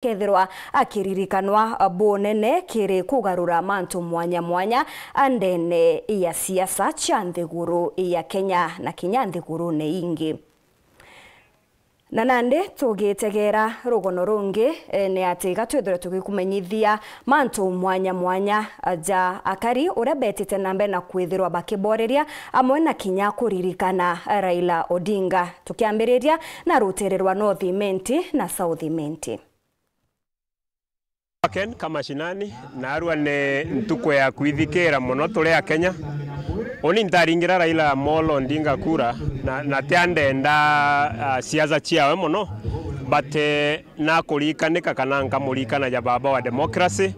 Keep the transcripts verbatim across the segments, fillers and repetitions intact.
kethirwa akiririkanwa bunene kiri kugarura mantu mwanya mwanya ndene ya siasa cia nthiguru ya Kenya na kinya nthigurune ingi. Na nandi tugitegera rugono rungi, eh, ni ati iga twithirwe tugikumenyithia mantu mwanya mwanya, eh, ja akari uria betite na mbere na kwithirwa bakiboreria amwe na kinya kuririkana Raila Odinga, tukiambiriria na rutere rwa North Imenti na South Imenti. Ken ka mashinani, narua ni ntuku ya kwithikira mono turi Akenya. Uni ntaringira Raila Amolo Odinga kura, na, na tia ndenda, ah, siasa ciawe mono, but, eh, nakurikanika kana nkamurikana ja baba wa democracy.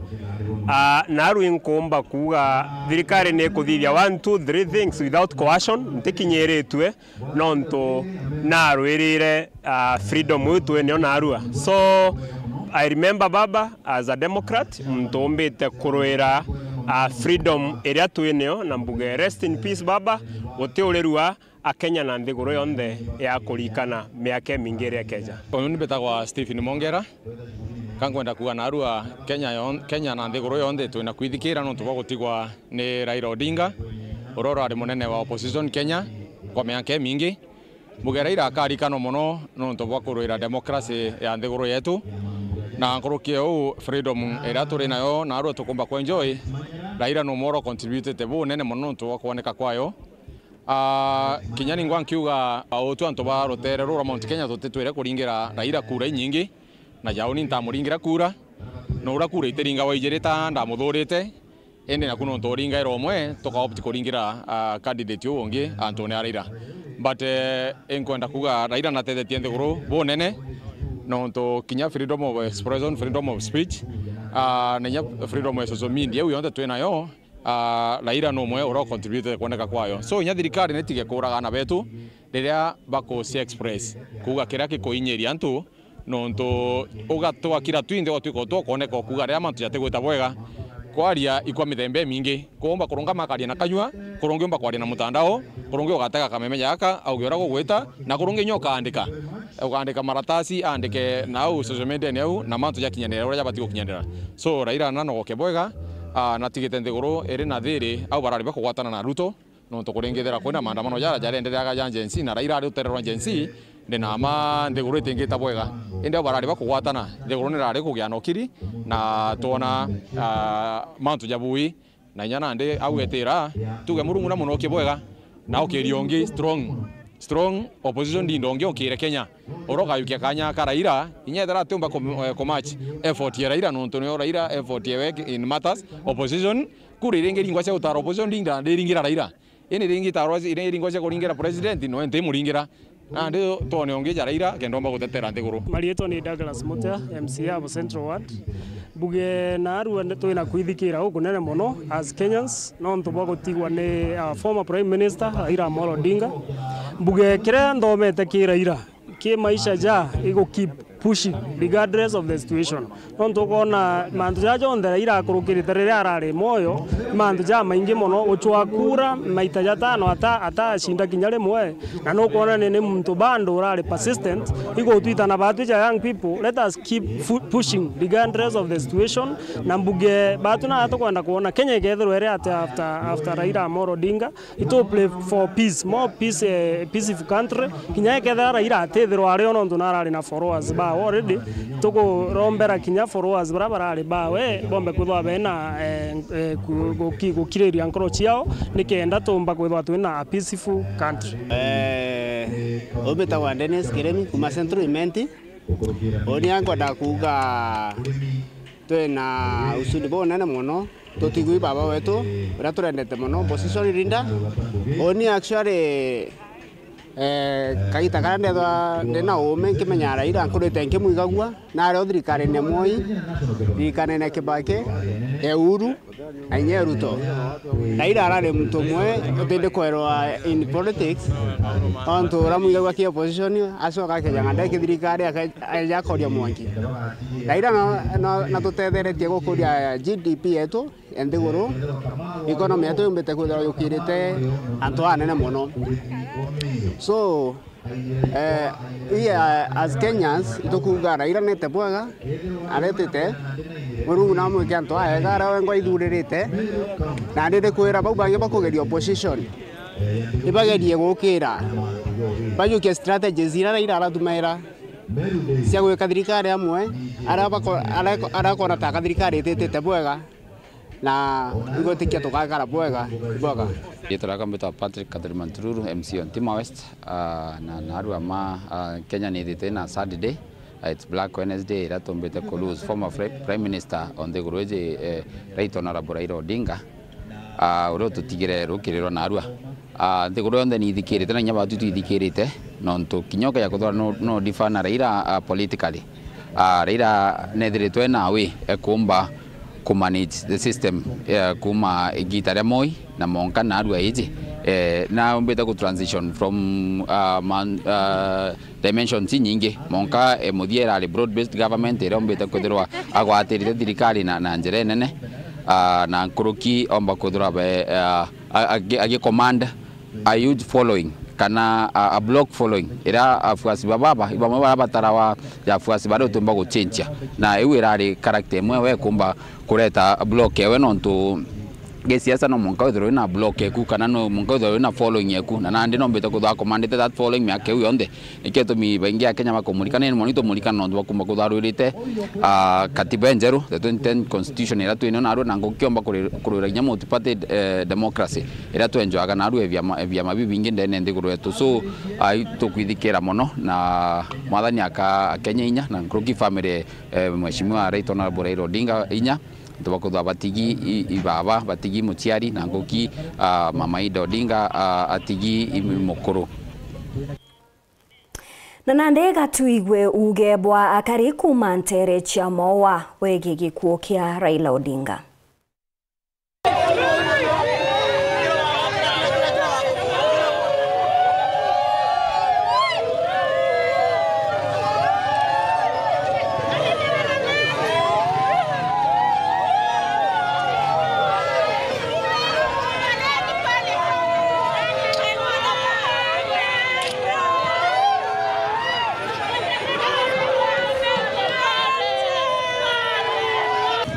Ah, narua inkumba kuuga thirikari ni ikuthithia one, two, three things without coercion, ntikinyiritue, nontu narwirire, ah, freedom iu twinio narua. So, I remember baba as a democrat, muntu umbite kurwira, ah, freedom iria twinio, na mbuge, rest in peace baba, guti urirua Akenya na nthiguru yonthe ya kurikana miaka imingi iria ikeja. Uni mbitagwa Stephen Mongera. Ka nkwenda kuuga narua Kenya yon-, Kenya na nthiguru yonthe twina kwithikira nontu bwa gutigwa ni Raila Odinga, uria urari munene wa opposition Kenya kwa miaka imingi. Mbuge Raila akarikanwa mono nontu bwa kurwira democracy ya nthiguru yetu, na nkuruki ya uu freedom iria turi nayo narua tukumba ku enjoy, Raila numwe ura contributite bunene mono nontu bwa kwoneka kwayo. Ah, kinya ningwa nkiuga, ah, utu antu ba rutere ruu rwa Mount Kenya tutitwire kuringira Raila kura inyingi, na jau ni ntamuringira kura, na uria kura itiringagwa ijiri ta ndamuthurite, indi naku nontu uringaira umwe, tuka opt kuringira, ah, candidate uu ungi antune a Raila. But, eh, inkwenda kuuga Raila natethetie nthiguru bunene, nontu kinya freedom of expression, freedom of speech, ah, na inya freedom ya social media, iu yonthe twinayo, ah, Raila numwe ura contribute kwoneka kwayo. So, inya thirikari nitige kuuraga aana betu riria baku express kuuga kiria gikuinyiria antu, nontu ugatwakira twinthe, ugatwika utwo kwoneka ukuuga riria mantu jatigwita bwega. Kwaria ikwa mithemba imingi, kuumba kurunga makaria na kanyua, kurungi umba kwaria na mutandao, kurungi ugatega kameme jaka auge uria gugwita, na kurungi inya ukaandika, ukaandika maratasi, aandike nau social media-ni au, na mantu jakinyanira uria jabati gukinyanira. So, Raila nanogoke bwega, ah, natigite nthiguru iri na thiri, au barari bakugwatana na Ruto, nontu kuringithira kwina maandamano jara jarendereaga ja Gen Z, na Raila ari rutere rwa Gen Z, ndi na ma nthiguru itingita bwega. Indi au barari bakugwatana, nthiguru nirari kugia na ukiri, na twona, ah, mantu jabui. Na inya nandi au etira, tuge Murungu na munokie bwega, na ukiria ungi strong, strong opposition leader ungi ukire Kenya. Ura ukayukia kanya ka Raila, inya ethira atiumba ku, eh, ku match effort ya Raila, nontu nio Raila effort yewe in matters opposition. Kura iringi ringwa cia gutara opposition leader ndiringira Raila. Ini ringi tarwa iri ringwa cia kuringira president, no ntimuringira. Nandi twone ungi ja Raila kenda umba gutetera nthiguru. Marietwa ni Douglas Mutia, M C A abo Central Ward. Mbuge narua ni twina kwithikira gukunene mono as Kenyans, nontu bwa gutigwa ni our former Prime Minister, Raila Amolo Odinga. Mbuge kiria nthomete ki Raila, ki maisha ja igu keep pushing regardless of the situation. Nontu ukoona mantu jaja jonthe Raila akurukirite riria arari mwoyo, ni mantu jamaingi mono, gucwaa kura maita jatano ata-, atacinda kinya rimwe. Na nukwona ni, ni muntu bado urari persistent. Igutwitana batwi ja young people, let us keep fu-, pushing regardless of the situation. Na mbuge batwi na tukwenda kwona Kenya ikethirwa iri ati after, after Raila Amolo Odinga. Itu play for peace, more peace, eh, peaceful country. Kinya ekethira Raila atithirwa ario nontu narari na followers bawe already, tukurombera kinya followers baria barari bawe bombe kwithwa bena, eh, eh, ku-, guki-, gukiriria nkoro ciao, nikenda tumba kwithwa twina a peaceful country. Eh, umbitagwa Dennis Kiremi kuma Central Imenti. Uni ankwenda kuuga twina usuni bunene mono. Tutigui baba wetu uria turendete mono, opposition leader. Uni actually, eh, kaita karia ndethwa ndina uume nkimenya Raila, nkurite nkimwigagua, nari o thirikarine ya Moi, thirikarine ya Kibaki, ya Uhuru, na inya ya Ruto. Raila arari muntu umwe utindi kwerwa in politics, ontu uria mwigagua ki opposition, acoka akeja ng'anda ki thirikari, ake-, akeja akoria mwanki. Raila no, no, natutetheretie gukuria G D P yetu, ya nthiguru, economy yetu yumbite kwithirwa yukirite antu anene mono. So, Eh, we, uh, as Kenyans, itukuuga Raila nete bwega, aretete, Murungu namwike antu aega aria wengwa ithuririte, na ndi ndikwira bau bangi bakugeria opposition, ibagerie gukira, bajukie strategies iria Raila aratumaira cia gwika thirikari amwe, aria bako-, aria, aria kona taka thirikari ititite bwega. Na igwitikia tugakara bwega, bwega. Riitwa riakwa mbitwa Patrick Kathuri Mantururu, M C wa Ntima West, ah, na narua ma, ah, Kenya nithite na sad day, ah, it's Black Wednesday, iria tumbite ku lose former fri-, Prime Minister o nthiguru iji, eh, Right Honourable Raila Odinga, ah, uria ututigire rukiri rwa narua. Ah, nthiguru yonthe nithikirite, na inya batu twithikirite, nontu kinya ukeja kuthura no, no differ na Raila, ah, politically. Ah, Raila nethiritwe ena way ekumba ku manage the system, eh, kuma igita ria Moi na monka narua iji, eh, na umbite ku transition from, ah, man, ah, dimensions inyingi. Monka, eh, muthia irari broad based government iria umbite kwithirwa agwatirite thirikari na, na njira inene, ah, na nkuruki omba kwithirwa be, ah, a, agi, agi command a huge following kana a, a block following iria afuasi ba baba, ibamwe baria batarawa ya afuasi baria utumba guchinchia, na iu irari character imwe we kumba kureta block ewe, nontu gisiasa no mwanka withirwe wina block eku, kana no mwanka withirwe wina following eku, na nandi no mbite kuthwa commandite that following miaka iu yonthe. Nikio gitumi baingi Akenya bakumurikana, ni moni tumurikana nontu bakumba kutharwirite, ah, katiba enjeru, the twenty ten constitution iria twinio narua, na ngukiomba kuri-, kurwira kinya multiparty, eh, democracy iria twenjoaga narua, e biama, e biama bibingi ndene nthiguru yetu. So, ah, itukwithikira mono, na Mwathani aka Akenya inya, na nkuruki family, eh, Mheshimiwa Right Honourable Raila Odinga inya, nontu bakuthwa batigi i, i baba, batigi muciari, na nguki, ah, Mama Ida Odinga, ah, atigi i mukuru. Na nandi ga tuigue uuge bwa akari kuuma nteere cia Maua wegii gikuu kia Raila Odinga.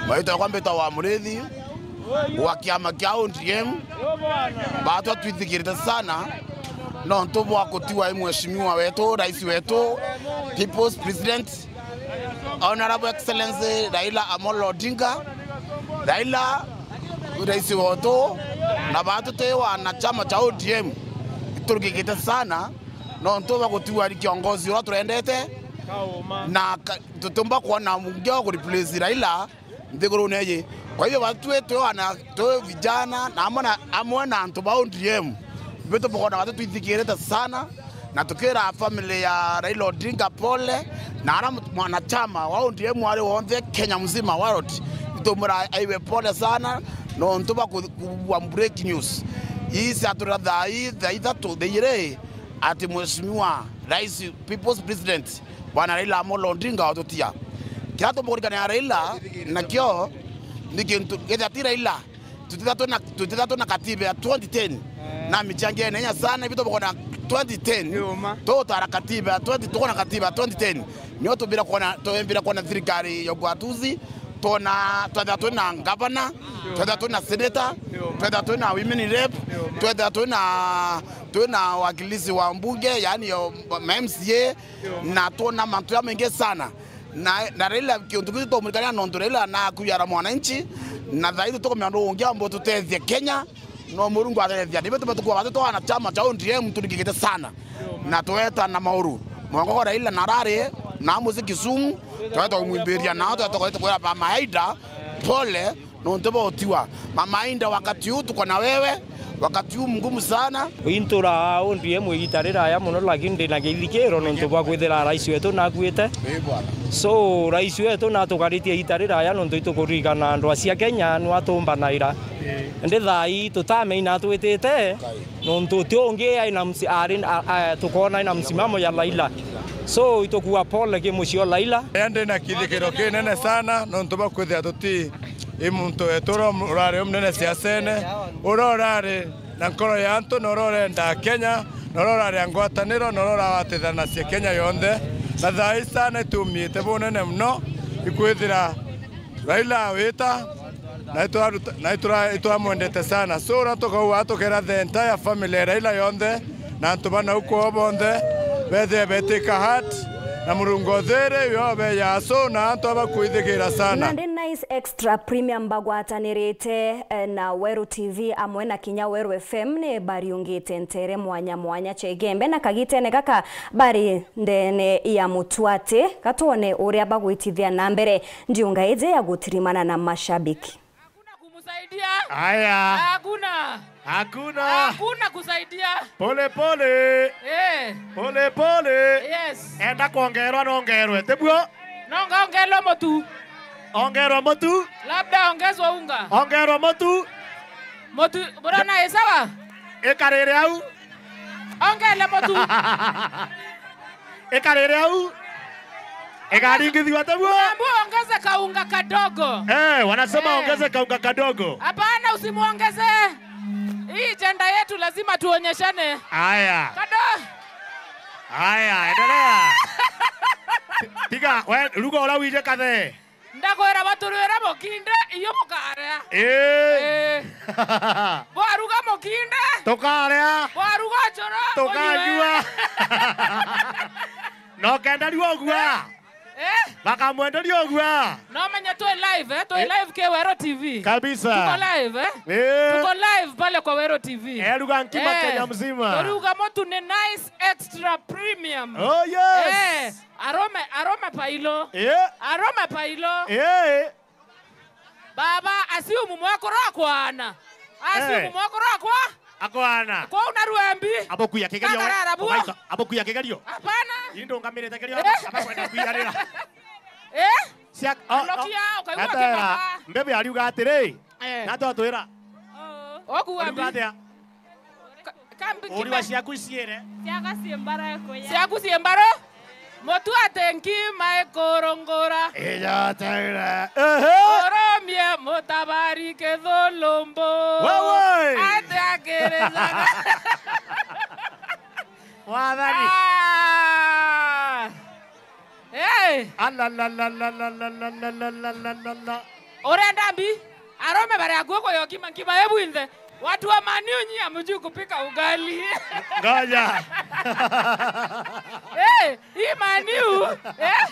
Maitwa jakwa mbitagwa Murithi wa kiama kia O D M. Batwa twithikirite sana nontu bwa kutigwa i mheshimiwa wetu, rais wetu, people's president, Honorable Excellency Raila Amolo Odinga. Raila ni rais wetu, na batwi twi wanachama cha O D M, iturugikite sana nontu bwa gutigwa ari kiongozi uria turendete, na ka-, tutiumba kwona mungi wa kureplace Raila nthigurune iji. Kwa hivyo, batwi twi wana, twi vijana, na amwe na, amwe na antu ba O D M, bitu bukona batwi twithikirite sana, na tukira family ya Raila Odinga pole, na ara mut-, mwanachama wa O D M ari wonthe Kenya mzima, world, itumwira aiwe pole sana, nontu bwa ku-, kubua break news. Ii ciaturira thaa ii, thaa ithatu, thaa ijiri, ati Mheshimiwa Rais, People's President, Bwana Raila Amolo Odinga otutia. Kiria tumba kurikana ya Raila, nakio ni kintu, kethira ti Raila, tutithira twina, tutithira twina katiba ya twenty ten. Eh. Na michangia inenya sana, bitu bukona twenty ten. Yuma. Tutara katiba ya twenty, tukona katiba ya twenty ten. Nio tumbira kuona, tumbira kuona thirikari ya ugatuzi, twona, twethira twina ngavana, twethira twina senator, twethira twina women rep, twethira twina, twina wakilishi wa mbunge, yani yo ma M C A, na twona mantu jamaingi sana. Na, na Raila, kiuntu kiu tutomurikania nontu Raila nakuya ara mwananchi, na thaithu tukumenya ndu ungi ambo tutethia Kenya, no Murungu atethia. Nibe tume tukua batu twana chama cha O D M turikikite sana. Na tweta na mauru. Mwango kwa Raila na rari, na muzi Kisumu, tweta kumwimbiria na tweta kweta kwira Mama Aida, pole, nontu bwa utiwa. Mama Aida, wakati huu tuko na wewe, wakati huu mgumu sana. Intura O D M igita riraya mono, lakini ndina githikiro nontu bwa kwithira rais wetu nakuite. Ii bwana. So, rais wetu natukaritie igita riraya nontu itukuririkana andu acia Kenya nwa tumbanaira. Ii. Indi thaa ii tutameina twitite. Ngai. Nontu ti ungi ai na msi-, ari, a, a, tukona ai na msimamo ya Laila. So, itukua pole ki mucio Laila. Aya ndi na kithikiro kinene sana, nontu bwa kwithira tuti i muntu wetu uria urari umunene siasene, uria urari na nkoro ya antu, na uria urenda Kenya noro uraria ngwataniro, noro urawatithanacia Kenya yonthe. Na thaa ii sana itumiite bunene muno, ikwithira Raila awita, na itwaruta-, na itura-, itwamwendete sana. So, uria tukauga tukera the entire family ya Raila yonthe, na antu ba nau kwao bonthe, bethire betika heart, na Murungu uthiri yo beya. So, na antu abakwithigira sana. Nandi Nice Extra Premium bagwatanirite, eh, na Weru T V amwe na kinya Weru F M ni bariungite ntere mwanya mwanya cia Igembe, na kagitene gaka bari ndene ya mutwati. Gatwone uria bagwitithia na mbere ndiunga iji ya gutirimana na mashabiki. Hakuna kumsaidia. Aya. Hakuna. Hakuna. Hakuna kusaidia. Pole pole. Eh. Pole pole. Yes. Enda kuongerwa nongerwe. Tiguo? Nonga ongerwe mutu. Ongerwa mutu. Labda ongezwe unga. Ongerwa mutu. Mutu, burona, i sawa? Ikarire au. Ongele mutu. Ikarire au. Igaringithua tiguo? Unaambiwa ongeze kaunga kadogo. Eh, wanasema, eh, ongeze kaunga kadogo. Hapana, usimuongeze. Hii jenda yetu lazima tuonyeshane. Aya. Kado- Aya, endelea. Tiga, we, ruga uria wije kathe. Ndakwira baturwira mukinde, iyo bukaria. Ii. Ii. Bwaruga mukinde. Tukaria. Bwaruga ucoro, tukanyua. Unywe. Na ukenda riu ugua. Eh? Bakamwenderia ugua. No menye twi live, eh? Twi, eh, live ki Weru T V. Kabisa. Tuko live, eh? Eh. Tuko live pale kwa Weru T V. Eh, ruga nkima, eh, Kenya mzima. Turiuga mutu ni Nice Extra Premium. Oh, yes. Eh. Arome, arome pailo. Eh. Arome pailo. Eh. Baba, asiumu mwekuru akwana. Asiumu, eh, mwekuru akwa. Akwana. Kwa una ruembi. Abokuya kigerio. Kakarara buo. Ugaika, abokuya kigerio. Hapana. Indungamirite kigerio. Eh. Abakwenda kwirarira. Eh? Cia-, o, o, anokia, ukaigua etera, akibaka. Mbebe ariuga atiri, eh, na twatwira. Oh. Oku ariuga wapi? Atia? Ka-, kambi uriwa kime- ciaku iciere. Ciaga ciembara ekuya. Ciaku ciembaro. Mutu ati nkima ikurungura. Ijateire. Ehe. Urumie mutabari kithulumbu. Wewe. Ati akirijaga. Wathani. Ah. Hey! Alalalalalalalala. Urenda mbi? Arome bari akua kuyo kima nkima ebu inthe. Watu wa Man U nyi hamjui kupika ugali. Ngoja. Eh, hii Man U, eh?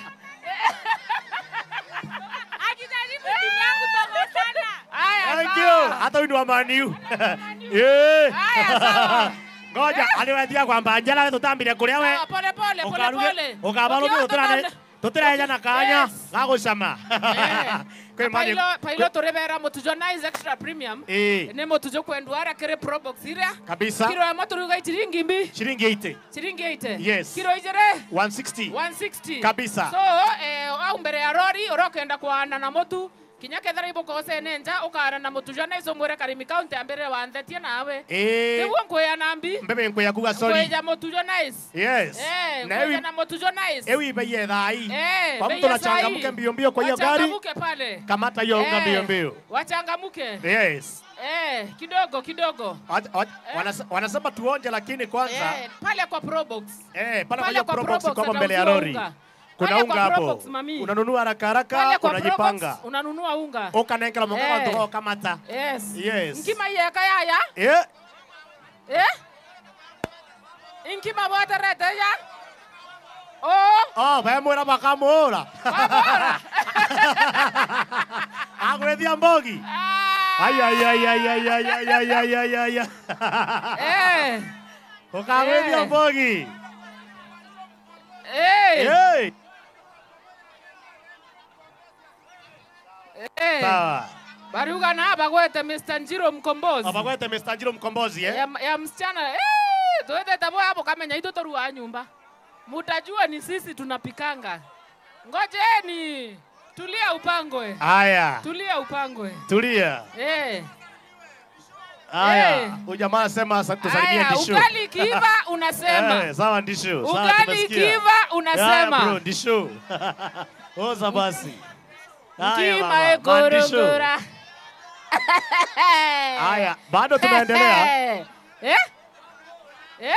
Akijaribu timu yangu toko sana. Aya, thank you. Sawa. Hata huyu ni wa Man U. Eh. Aya, sawa. Ngoja, eh? Aliwetia kwamba njara we tutambire kuria we. Sawa, pole pole, pole pole. Ukaruge, ukabaruge. Ukiota utirane, pole. Tutiraeja na kanya, yes, ga gucama. Eh. Kwi mani. Pailo, pailo turibera mutu jwa Nice Extra Premium. Ii. Ni mutu jwa kwendwa aria kiri Probox iria. Kabisa. Kiro imwe turiuga i ciringi mbi? Ciringi eighty. Ciringi eighty. Yes. Kiro ijiri? One sixty. One sixty. Kabisa. So, eh, au mbere ya rori, uria ukenda kwaana na mutu, kinya kethira ibukosene nja, ukaana na mutu jwa Nice umwire Karimi County ambirire wanthetie nawe. Ii. Niguo nkwia na mbi? Mbebe nkwia kuga sorry. Nkwija mutu jwa Nice. Yes. Eh, na nkwija ewi-, na mutu jwa Nice. Ewi bei ya thai. Eh, kwa bei mtu ya na changamke thai. Mbio mbio kwa hiyo gari. Wachangamuke pale. Kamata hiyo unga, eh, mbio mbio. Wachangamuke. Yes. Eh, kidogo, kidogo. Wat-, wat-, eh? Wanase-, wanasema tuonje, lakini kwanza. Eh, pale kwa Probox. Eh, pale kwa hiyo Probox, Probox iko hapo mbele ya lori. Atauziwa unga. Kuna unga hapo. Pale kwa Probox, mami. Unanunua haraka haraka, unajipanga. Pale kwa Probox, unanunua unga. Ukanengera mugaka, eh, ntogo kamata. Yes. Yes. Nkima yeka yaya? Eh? Eh? Inkima bwaterete ya? Oh. Oh, bamwira bakamura. Bamwira. Agwithia mbogi. Ah. Ai, ai, ai. Eh. Ukagwithia, eh, mbogi. Eh. Eh. Eh. Sawa. Bariuga na bagwete Mister Njiro Mkombozi. Oh, bagwete Mister Njiro Mkombozi, eh? Ya, ya msichana. Eh, twendete boya bukamenya itu turua nyumba. Mutajua ni sisi tunapikanga. Ngojeni. Tulia upangwe. Aya. Tulia upangwe. Tulia. Eh. Aya, eh, huyu jamaa anasema asa-, tusalimie. Aya, Ndishu. Ugali ikiiva, unasema. Eh, sawa, Ndishu. Sawa, ugali tumesikia. Ikiiva, unasema. Yeah, bro, Ndishu. Oza basi. Haya, mama, Ndishu. Aya, bado tunaendelea. Eh? Eh?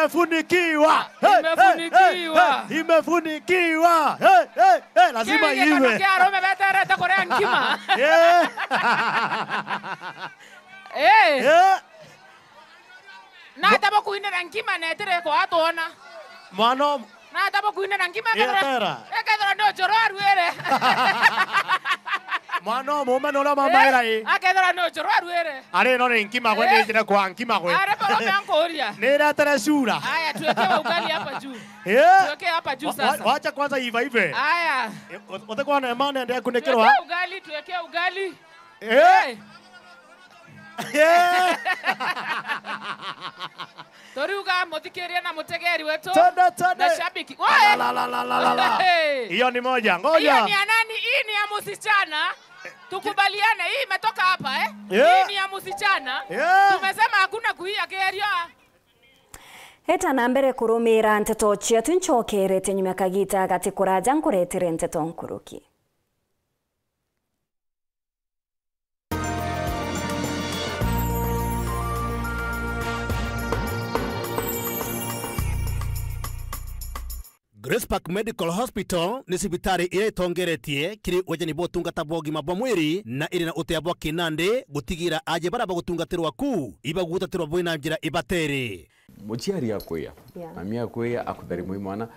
Imefunikiwa. Hey, hey, hey, imefunikiwa. Hey, imefunikiwa. Hey, hey, hey, lazima iive. Kia arume beterete kuria nkima. Yeah. Eh. Yeah. Na atabo kuinira nkima netire kwa atwona. Mwana om- Na atabo kuinira nkima. Yetera. Ekethira ni ucuru aruire. Mwana omume ni uria mamaira i. Akethira ni ucuru aruire. Ari no ni nkima gwe, ni njire kwa nkima gwe. Ari murume ankuria. Ni retere cura. Aya, tuweke ugali hapa juu. Eh? Tuweke hapa juu sasa. Wacha kwanza iva ive. Aya. Utekwa na emana ndio kunikirwa. Tuweke ugali, tuweke ugali. Eh? Eh? Turiuga muthikiria na mutegeri wetu. Tende, tende. Na shabiki. Woi! La, la, la, la, la, la. Hey! Hiyo ni moja. Ngoja. Hiyo ni ya nani? Hii ni ya msichana. Tukubaliane, hii imetoka hapa, eh? Yeah. Hii ni ya msichana. Yeah. Tumesema hakuna kuia kerio. Eta na mbere kurumira nteto cietu, ncokerete nyuma ya kagita gati kuraja nkuretere nteto nkuruki. Grace Park Medical Hospital ni cibitari iria itongeretie kiri wejani bwa utungata bwa ugima bwa mwiri na iri na utea bwa kinandi gutigira aja baria bagutungatirwa ku ibagutatirwa bwina njira ibatere. Muciari akwiya, yeah, mami akwiya, akuthari mwi mwana,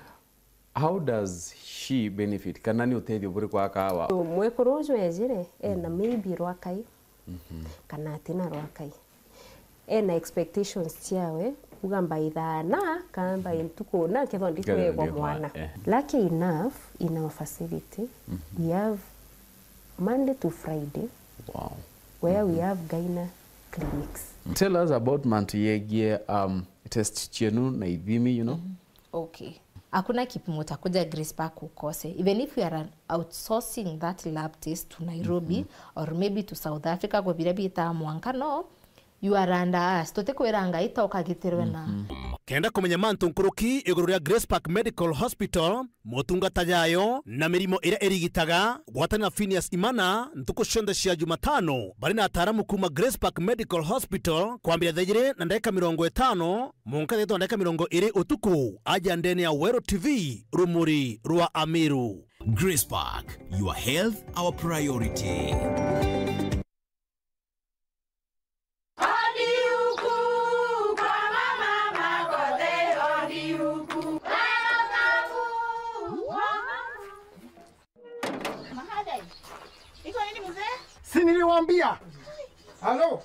how does she benefit? Kana ni utethio buriku akawa? So, mwekuru uju ejire, ena, mhm, maybe rwakai, mhm, kana atina rwakai. Ena expectations ciawe, kuga mbaithana, kana mbai ntuku na, kethwa nditwegwa mwana. Eh. Lucky enough, in our facility, mhm, we have Monday to Friday, wow, where we, mhm, have gyna clinics. Tell us about mantu yegie, um, test cienu na ithimi, you know? Mhm. Okay. Hakuna kipimo cha kuja Grace Park ukose. Even if we are outsourcing that lab test to Nairobi, mhm, or maybe to South Africa, gwe biria bitaa mwanka, no, you are under us. Tutikwira Ngai ta ukagitirwe na. Mhm. Kenda kumenya mantu nkuruki iguru ria Grace Park Medical Hospital, motungata jayo na mirimo iria irigitaga, gwatanira na Phineas Imana ntuku cionthe cia Jumatano. Bari na ataaramu kuuma Grace Park Medical Hospital kwambira thaa ijiri na ndagika mirongo itano mwanka thaa ithatu na ndagika mirongo iri utuku, aja ndene ya Weru T V, rumuri rwa Amiru. Grace Park, your health, our priority. Si niliwaambia? Halo?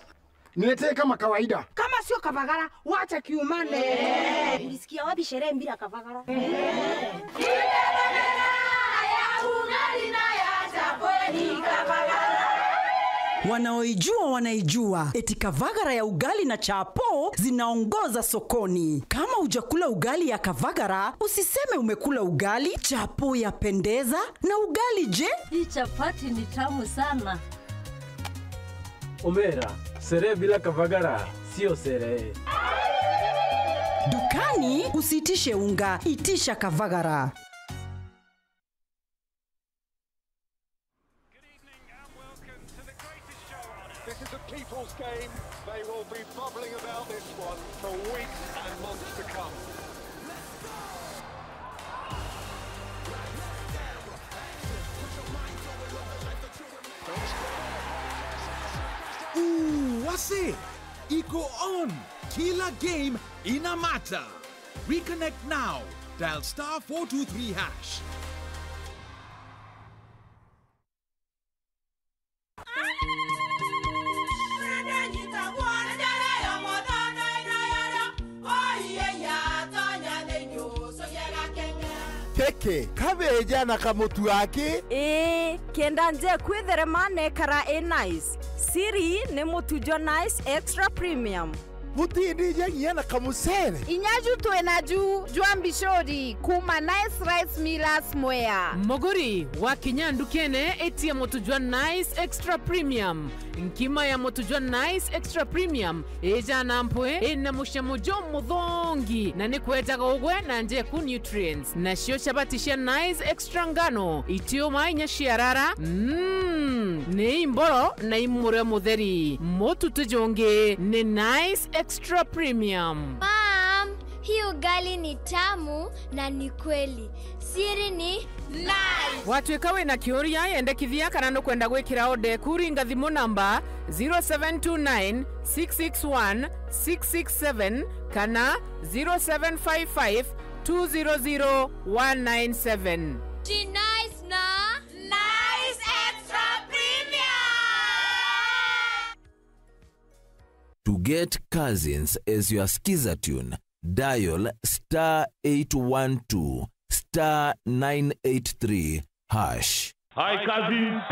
Niletee kama kawaida. Kama sio kavagara, wacha kiumane. Eh. Ulisikia wapi sherehe bila kavagara? Eh. Wanaoijua wanaijua, eti kavagara ya ugali na chapo zinaongoza sokoni. Kama hujakula ugali ya kavagara, usiseme umekula ugali. Chapo yapendeza, na ugali je? Hii chapati ni tamu sana. Omera, sherehe bila kavagara sio sherehe. Dukani usiitishe unga, itisha kavagara. Good evening and welcome to the greatest show on earth. This is a people's game. They will be bubbling about this one for weeks and months to come. Ooh, wase! Iko on! Kila game ina mata. Reconnect now. Dial star four two three hash. Keke, kabeja na kamutu aki. Ii, kenda nje kwitherema nekara i nice. Siri ni mutu jwa Nice Extra Premium. Butindija nginya na kamucere. Inya ju twina ju jwa mbicuri kuma Nice Rice Millers Mwea. Muguri, wakinya ndukene, itia mutu jwa Nice Extra Premium. Nkima ya mutu jwa Nice Extra Premium ijana mpwi, ina mucamo jumuthongi, na ni kwejaga ugwe na njeku nutrients. Nacio chabati cia Nice Extra ngano, itiuma inya ciarara, mm, ni imboro na imurio mutheri. Mutu ti jungi ni Nice Extra Premium. Mom, hii ugali ni tamu na ni kweli. Siri ni Nice. Watwika wina kiuria, yendekithia kana nukwenda gwikira order eku, ringa thimu namba zero seven two nine, six six one, six six seven kana zero seven five five, two zero zero one nine seven. Ji Nice na Nice Extra Premium. To get Cousins as your skiza tune, dial star eight one two star nine eight three hash. Hi, Cousins.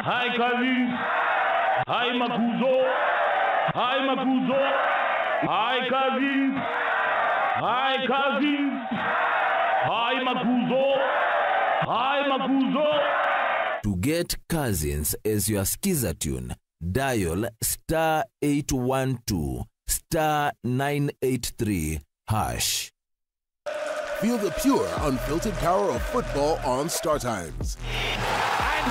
Hi, Cousins. Hi, Makuzo. Hi, Makuzo. Hi, Cousins. Hi, Cousins. Hi, Makuzo. Hi, Makuzo. To get Cousins as your skiza tune, dial star eight one two star nine eight three hash. Feel the pure, unfiltered power of football on Star Times. And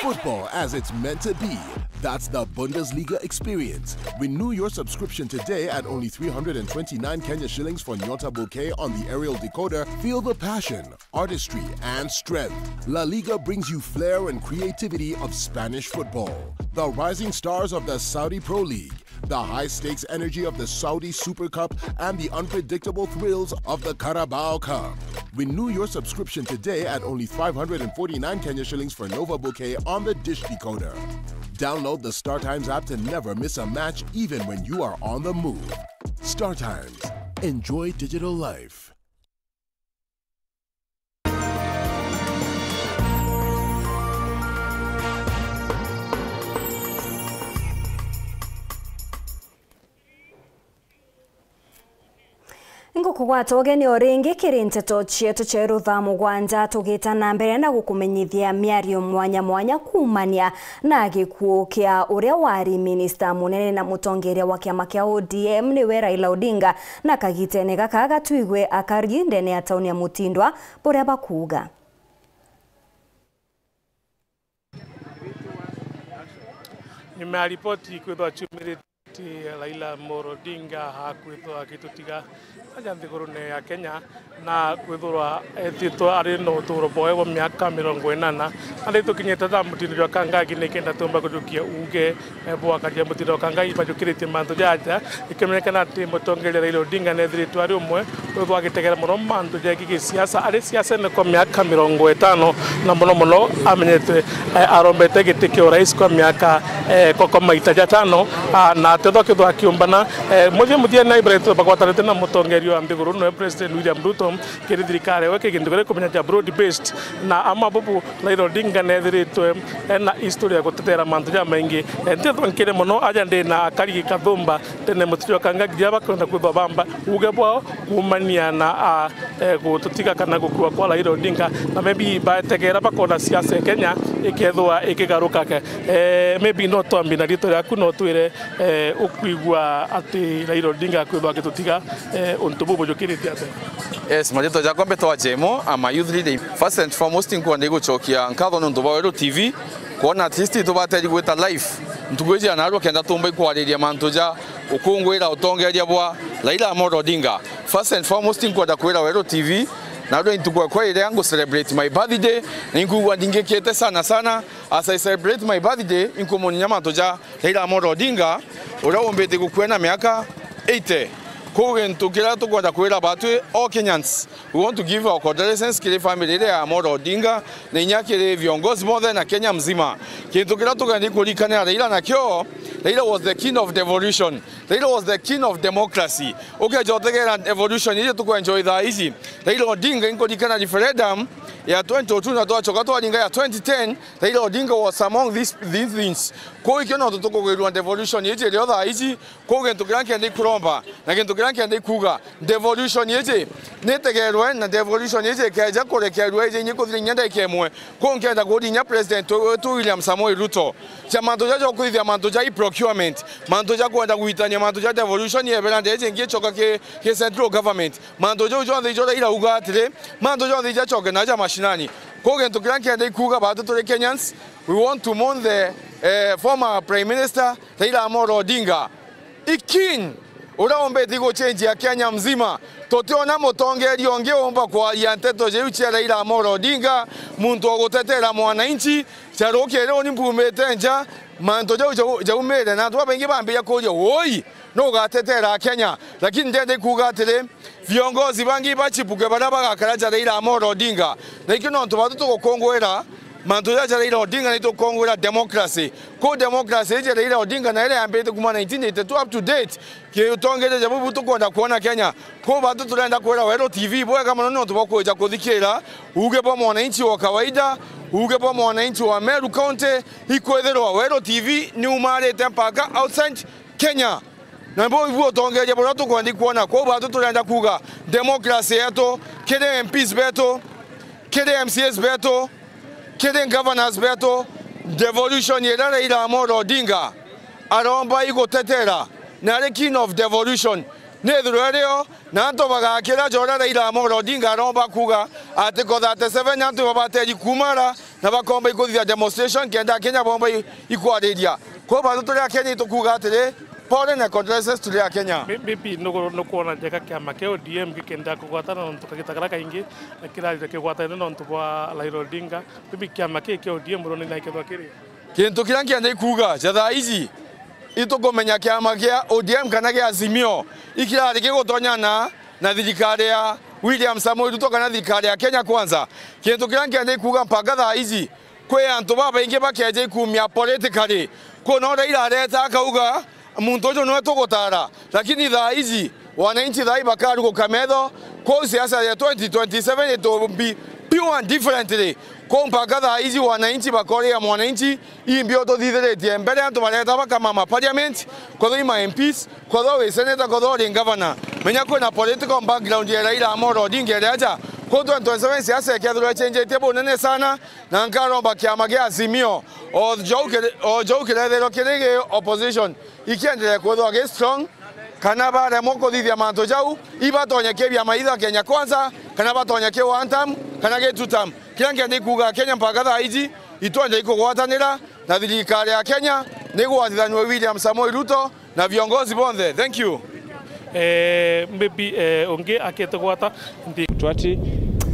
Football as it's meant to be. That's the Bundesliga experience. Renew your subscription today at only three hundred and twenty-nine Kenya shillings for Nyota Bouquet on the aerial decoder. Feel the passion, artistry, and strength. La Liga brings you flair and creativity of Spanish football. The rising stars of the Saudi Pro League, the high-stakes energy of the Saudi Super Cup, and the unpredictable thrills of the Carabao Cup. Renew your subscription today at only five hundred and forty-nine Kenya shillings for Nova Bouquet on the dish decoder. Download the StarTimes app to never miss a match, even when you are on the move. StarTimes. Enjoy digital life. Ngukugwata ugeni o ringi kiri nteto cietu cia iru thaa mugwanja, tugita na mbere na gukumenyithia miario mwanya mwanya kuumania na gikuu kia uria wari minista munene na mutongeria wa kiama kia O D M, niwe Raila Odinga, na kagitene gaka gatwigwe akari ndene ya tauni ya Mutindwa, buria bakuuga. Nyuma ya ripoti kwithwa ciumiritie ati Raila Amolo Odinga akwithwa agitutiga aja nthigurune ya Kenya, na kwithirwa ethitwe ari na uturo bwawe bwa miaka mirongo inana, na ri tukinyite thaa mutindo jwa Kangangi nikenda tumba kujukia uuge, eh, bwa akari a mutindo jwa Kangangi bajukiritie mantu jaja, ikimenyekana ati mutongeria Raila Odinga nethiritwe ari umwe withwa agitegera mono mantu jegi gisiasa, ari siasene kwa miaka mirongo itano, na mono mono amenyete, eh, arombete giti kia urais kwa miaka, eh, kwa, kwa maita jatano, ah, na atethwa kithwa akiumbana, eh, muthia muthia na ibara bagwatanite na mutongeria wa nthiguru, niwe President William Ruto, kiri thirikari ewe ki gintu kiria kumenya ja broad based, na ama bubu Raila Odinga nethiritwe ena history ya gutetera mantu jamaingi. Eh, ntithwa nkire mono aja ndi na akari kathumba tene mutiri wa Kangangi, bakwenda kwithwa bamba uuge bwao kuumania na, ah, eh, gututiga kana gukua kwa Raila Odinga, na maybe baetegera bakona siasa ya Kenya ikethwa ikigaruka ke. Eh, maybe no twambi na riitwa riaku, no twire, eh, ukwigua ati Raila Odinga akwithwa agitutiga, eh, untu buu bujukiritie atia? Yes, mariitwa jakwa mbetwa Jemo, I'm a youth leader. First and foremost, nkwenda igucokia nkatho nontu bwa Weru T V, kwona at least tubateri gwita live ntuku iji ya narua kenda tumba ikwariria mantu ja ukungwira utongeria bwa Raila Amolo Odinga. First and foremost, nkwenda kwira Weru T V, narua ntuku yakwa iria ngu celebrate my birthday, na inkwigua ndingikite sana sana. As I celebrate my birthday, inkumunyia mantu ja Raila Amolo Odinga, uria umbite gukua na miaka eighty. Kwou gintu kiria tukwenda kwira batwi all Kenyans, we want to give our condolences kiri family iria ya Amolo Odinga, na inya kiri viongozi bonthe na Kenya mzima. Gintu kiria tukendi kurikanira Raila nakio, Raila was the king of devolution. Raila was the king of democracy. Ukeja utegera devolution iji tukwenjoy thaa iji. Raila Odinga, inkurikana referendum ya twenty oh two na twacoka twaringa ya twenty ten, Raila Odinga was among these, these things. Kwou ikio nontu tukugwirua devolution iji irio thaa iji. Kwou gintu kiria nkendi kuromba, na gintu kiria nkendi kuuga, devolution iji nitegerwe, na devolution iji ikeja kurekerua iji inyi kuthira inya ndagika imwe. Kwou nkenda kurinya President wetu William Samoei Ruto, ja mantu ja, ja kuithia mantu ja e-procurement, mantu ja kwenda gwitania mantu ja devolution yebera ndeji ingi icoka ki, ki central government. Mantu jau jonthe ijo Raila auga atiri, mantu jonthe ijacoke na ja mashinani. Kwou gintu kiria nkendi kuuga batu turi Kenyans, we want to mourn the, eh, former Prime Minister Raila Amolo Odinga. Ikin, uria umbite guchenjia Kenya mzima. Tutiona mutongeria ungi umba kwaria nteto jiu cia Raila Amolo Odinga, muntu wa gutetera mwananchi. Cia rukiri uni mbumite nja, mantu jau jau-, jaumire, na antu babaingi bambiria kuuria, "Woi, nu ugatetera Kenya?" Lakini ndendi kuuga atiri, viongozi bangi bachipuke baria bagakara ja Raila Amolo Odinga. Na ikio nontu batu tugukungwira mantu jaja ja Raila Odinga, ni tukungwira democracy. Ku democracy iji ya Raila Odinga na iria yambite kuma nineteen eighty-two up to date, kiutongeria ja bubu tukwenda kwona Kenya. Ku batu turenda kwira Weru T V bwega mono nontu bwa kwija kuthikira uuge bwa mwananchi wa kawaida, uuge bwa mwananchi wa Meru County, ikwithirwa Weru T V ni umarite mpaka outside Kenya. Na bu ibu utongeria buria tukwendi kwona. Kwou batu turenda kuuga democracy yetu, kiri M Ps betu, kiri M C As betu, kiri governors betu, devolution iria Raila Amolo Odinga aromba igutetera, na ari king of devolution, nithirwe irio, na antu bagakira ja uria Raila Amolo Odinga aromba kuuga, Article thirty-seven antu babateri kumara, Na bakomba ikuthithia demonstration kenda Akenya bomba i-, ikwariria. Kwa bantu turi Akenya itukuga atiri, pole na condolences turi Akenya. Bi-, bibi nuku-, nukwona njega kiama kia O D M gikenda kugwatana nontu kagita karia kaingi na kirarire kigwatane nontu bwa Raila Odinga. Bibi kiama kii kia O D M urone na ikethwa kiri. Kintu kiria nkienda ikuga ja thaa iji, itukumenya kiama kia O D M kana kia Azimio ikirari gigutonyana na thirikari ya William Samoei Ruto kana thirikari ya Kenya Kwanza. Kintu kiria nkienda ikuga mpaka thaa iji, kwi antu babaingi bakeja ikumia politically. Kwona uria irareta akauga, muntu uju niwe tugutara, lakini thaa iji wananchi thaa ii bakaruguka metho, kwou siasa ya twenty twenty-seven it will be pure and differently. Kwou mpaka thaa iji wananchi bakoria mwananchi, imbi ututhithiritie mbere antu bareta bakamama parliament, kwethwa i ma M Ps, kwethwa wi senator, kwethwa uri governor. Menya kwina political background ya Raila Amolo Odinga iri aja. Kwou twenty twenty-seven siasa ikethirwa ichenjetie bunene sana, na nkaromba kiama gia Azimio, o jou kiri-, o jou kirethirwa kiri gi opposition, ikiendelee kwithwa gi strong, kana baremwa kuthithia mantu jau, ibatonye ki biama itha Kenya Kwanza, kana batonye ki one term, kana gi two term. Kiria nkienda ikuga Kenya mpaka thaa iji, itwende ikugwatanira na thirikari ya Kenya, ni gwatithanua William Samoei Ruto na viongozi bonthe. Thank you. Eh, maybe, eh, ungi akite gwata nthi. Twati,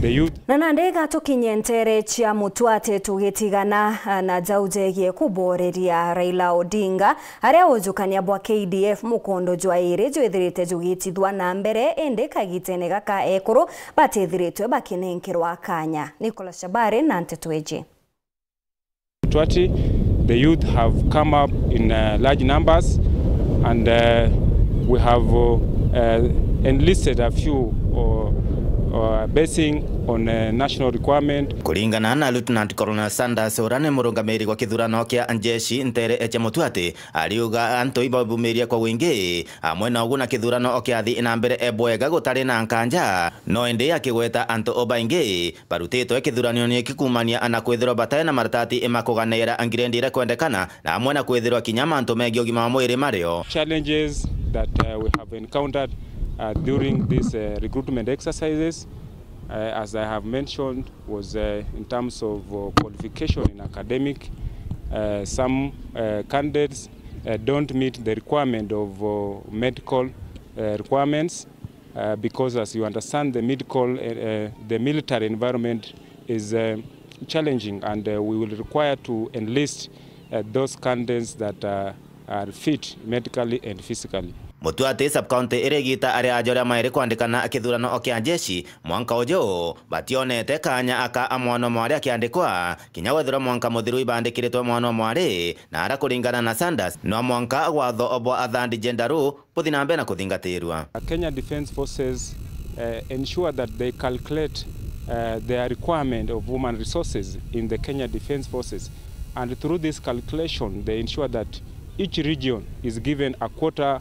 the youth. Na nandi gatukinye ntere cia Mutwati tugitigana, ah, na jau jegie kuboreria Raila Odinga, aria ujukania bwa K D F mukondo jwa iri jwithirite jugitithwa na mbere, indi kagitene gaka ekuru batithiritwe bakinenkerwa kanya. Nicholas Shabari na nteto iji. Twati, the youth have come up in, uh, large numbers and, uh, we have, uh, uh, enlisted a few, uh, uh, basing on, uh, national requirement. Kuringana na Lieutenant Colonel Sanders, uria ni murungamiri gwa kithurano kia njeshi ntere eche Mutwati, ariuga antu ibabumirie kwa wingi, amwe na ugu na kithurano kiathi na mbere e bwega gutari na nkanja, no indi akigweta antu o baingi barutitwe kithuranione giki kuumania na kwithirwa batai na maratati ma kuganira ngirendi iria kwendekana, na amwe na kwithirwa kinya mantu megii ugima wa mwiri mario. Challenges that, uh, we have encountered, uh, during these, uh, recruitment exercises, uh, as I have mentioned, was, uh, in terms of, uh, qualification in academic. Uh, some, uh, candidates, uh, don't meet the requirement of, uh, medical, uh, requirements. Uh, because as you understand, the medical, uh, uh, the military environment is, uh, challenging, and, uh, we will require to enlist, uh, those candidates that, uh, are fit medically and physically. Mutwati sub-county iri igita aria ajoria mairi kwandikana kithurano o kia njeshi mwanka uju, bationete kanya aka a mwana mwari akiandikwa, kinya wethirwa mwanka muthiru ibandikiritwe mwana mwari, na ara kuringana na Sanders, no mwanka watho bwa athandi gender role buthi na mbere na kuthingatirwa. Kenya Defence Forces, uh, ensure that they calculate, uh, their requirement of human resources in the Kenya Defence Forces, and through this calculation, they ensure that each region is given a quota,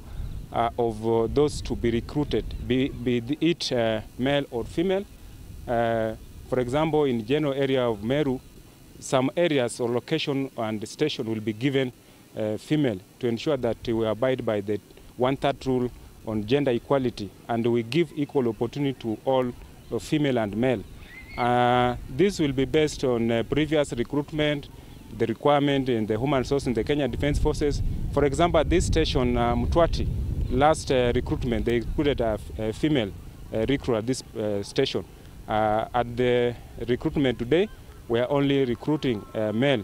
uh, of, uh, those to be recruited, be, be it, uh, male or female. Uh, for example, in general area of Meru, some areas or location and station will be given, uh, female to ensure that we abide by the one-third rule on gender equality and we give equal opportunity to all, uh, female and male. Uh, this will be based on, uh, previous recruitment, the requirement in the human resource in the Kenya Defence Forces. For example, at this station, uh, Mtwati, last, uh, recruitment, they recruited a f-, a female, uh, recruit at this, uh, station. Uh, at the recruitment today, we are only recruiting, uh, male,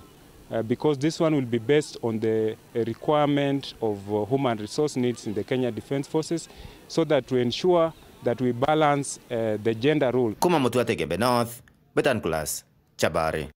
uh, because this one will be based on the requirement of, uh, human resource needs in the Kenya Defence Forces, so that to ensure that we balance, uh, the gender role. Kuma Mtwati Igembe North, Betan Class, Chabari.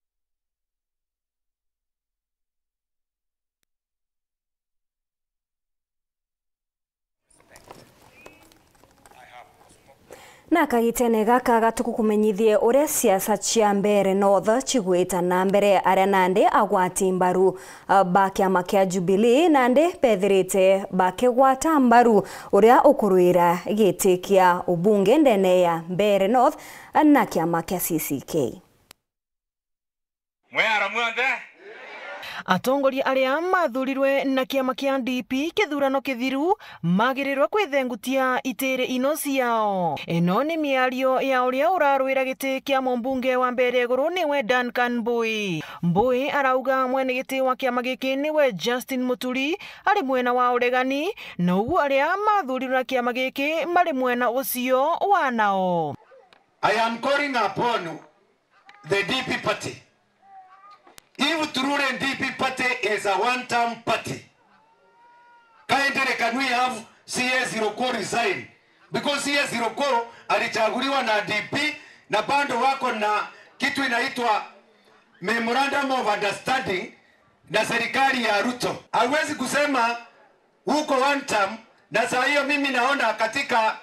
Na kagitene gaka gatukukumenyithie uria siasa cia Mbeere North cigwita na mbere, aria nandi agwati mbaru, ah, ba kiama kia Jubilee nandi bethirite bakigwata mbaru uria ukurwira giti kia ubunge ndene ya Mbeere North na kiama kia C C K. Mweyara mwonthe? Atongoria aria mathurirwe na kiama kia D P kithurano kithiru magirirwe kwithengutia itiri ino ciao. Ino ni miario ya uria urarwira giti kia mumbunge wa Mbeere Iguru niwe Duncan Mbui. Mbui arauga mwene giti wa kiama giki niwe Justin Muturi ari mwena wa uregani, na ugu aria mathurirwe na kiama giki mari mwena ucio wa nao. I am calling upon the D P party. If truly D P party is a one-term party, kindly can we have C A Siroko resign? Because C A Siroko alichaguliwa na D P na bado wako na kitu inaitwa memorandum of understanding na serikali ya Ruto. Hauwezi kusema uko one term, na saa hiyo mimi naona katika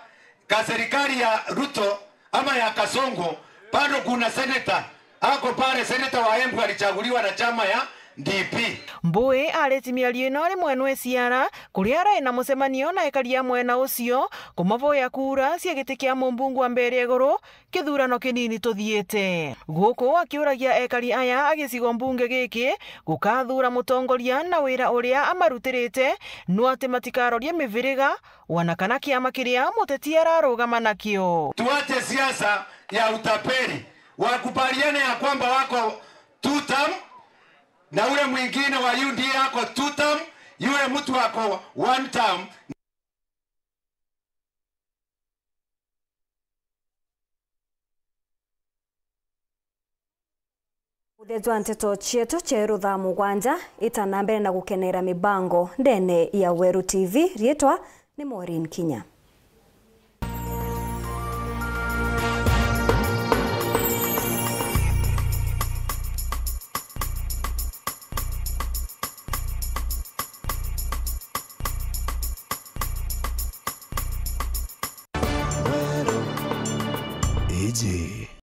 ka serikali ya Ruto ama ya Kasongo, bado kuna senator ako pale, senator wa Embu alichaguliwa na chama ya D P. Mbui areti miario ino ari mwena wa Siara, kuria arai na mucemanio na ekari a mwena ucio, kumaboya kura cia giti kia mumbunge wa Mbeere Iguru, kithurano kinini tuthiite. Guku akiuragia ekari aya a gicigo mbunge giki gukathuura mutongoria na wira uria amarutirite, no ati matikarorie miviriga, wana kana kiama kiria muteti ararugama nakio. Tuache siasa ya utapeli. Wakubaliane ya kwamba wako two term, na ule mwingine wa U D A ako two term, yule mtu ako one term. Uthia jwa nteto cietu cieru thaa mugwanja, ita na mbere na gukenera mibango ndene ya Weru T V. Riitwa ni Maureen Kinya.